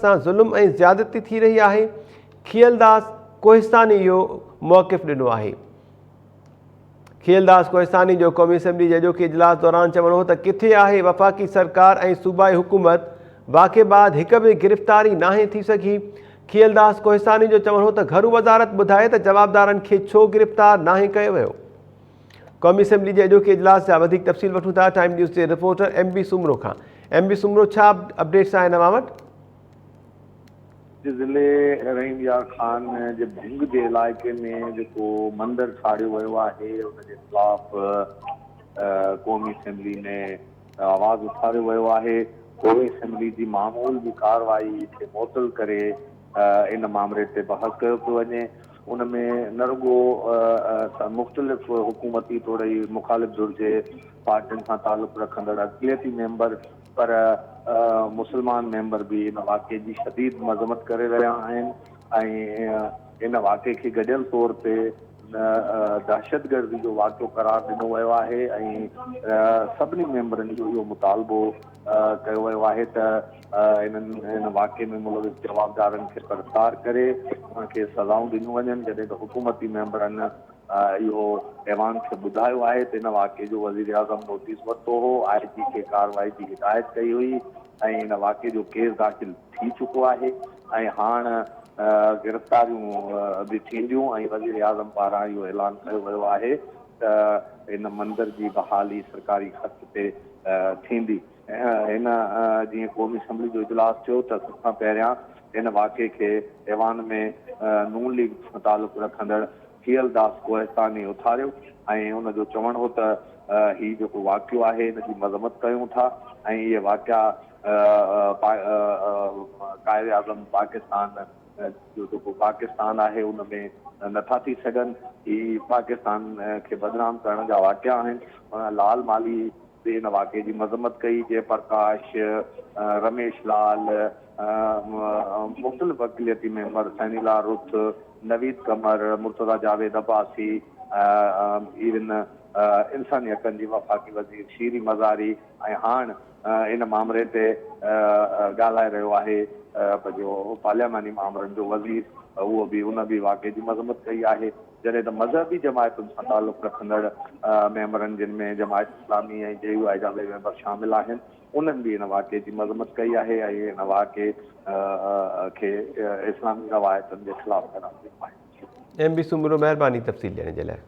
سان ظلم ۽ زيادتي ٿي رهي آهي، کيئلداس ڪوهستاني اهو موقف ڏنو آهي. کيئلداس ڪوهستاني جو قومي اسيمبلي جي اڄوڪي اجلاس دوران چوڻ هو ته ڪٿي آهي وفاقي سرڪار ۽ صوبائي حڪومت، واقعي بعد هڪ به گرفتاري ناهي ٿي سگهي. کيئلداس ڪوهستاني جو چوڻ هو ته گهرو وزارت ٻڌائي ته جوابدارن کي ڇو گرفتار ناهي ڪيو ويو. قومي اسيمبلي جي اڄوڪي اجلاس جا وڌيڪ تفصيل وٺون ٿا ٽائيم نيوز جي رپورٽر ايم بي سومرو کان. ايم بي سومرو ڇا اپڊيٽس آهن اوهان وٽ؟ جي ضلعي رحيم يار خان جي ڀنگ جي علائقي ۾ جيڪو مندر ساڙيو ويو آهي ان جي خلاف قومي اسيمبلي ۾ آواز اٿاريو ويو آهي قومي اسيمبلي جي معمول جي ڪارروائي کي معطل ڪري ان مامري تي بحث ڪيو پيو وڃي ان ۾ نه رڳو مختلف حڪومتي توڙي مخالف ڌر جي پارٽين سان تعلق رکندڙ اقليتي ميمبر پر مسلمان ميمبر به ان واقعي جي شديد مذمت ڪري رهيا آهن ۽ ان واقعي کي گڏيل طور تي دهشتگردي جو واقعو قرار ڏنو ويو آهي ۽ سڀني ميمبرن جو اهو مطالبو ڪيو ويو آهي ته انهن ان واقعي ۾ ملوث جوابدارن کي گرفتار ڪري انهن کي سزائون ڏنيون وڃن جڏهن ته حڪومتي ميمبرن اهو ايوان کي ٻڌايو آهي ته ان واقعي جو وزيراعظم نوٽيس ورتو هو، آء جي کي ڪارروائي جي هدايت ڪئي هئي ۽ ان واقعي جو ڪيس داخل ٿي چڪو آهي ۽ هاڻ گرفتاريون به ٿينديون ۽ وزيراعظم پاران اهو اعلان ڪيو ويو آهي ته ان مندر جي بحالي سرڪاري خرچ تي ٿيندي. هن جيئن قومي اسيمبلي جو اجلاس ٿيو ته سڀ کان پهريان هن واقعي کي ايوان ۾ نون ليگ سان تعلق رکندڙ کيئل داس ڪوهستاني اٿاريو ۽ ان جو چوڻ هو ته هي جيڪو واقعو آهي ان جي مذمت ڪيون ٿا ۽ اهي واقعا قائد اعظم پاڪستان جو جيڪو پاڪستان آهي ان ۾ نٿا ٿي سگهن هي پاڪستان کي بدنام ڪرڻ جا واقعا آهن لال مالهي به ان واقعي جي مذمت ڪئي، جئه پرڪاش، رميش لال، مختلف اقليتي ميمبر سينيلا رٿ، نويد قمر، مرتضيٰ جاويد عباسي، ايون انساني حقن جي وفاقي وزير شيري مزاري ۽ هاڻ ان مامري تي ڳالهائي رهيو آهي پنهنجو پارلياماني مامرن جو وزير اهو به ان به واقعي جي مذمت ڪئي آهي. جڏهن ته مذهبي جماعتن سان تعلق رکندڙ ميمبرن جن ۾ جماعت اسلامي ۽ جي يو آء جا به ميمبر شامل آهن انهن به ان واقعي جي مذمت ڪئي آهي ۽ ان واقعي کي اسلامي روايتن جي خلاف قرار ڏنو آهي. ايم بي سومرو مهرباني تفصيل ڏيڻ جي لاء.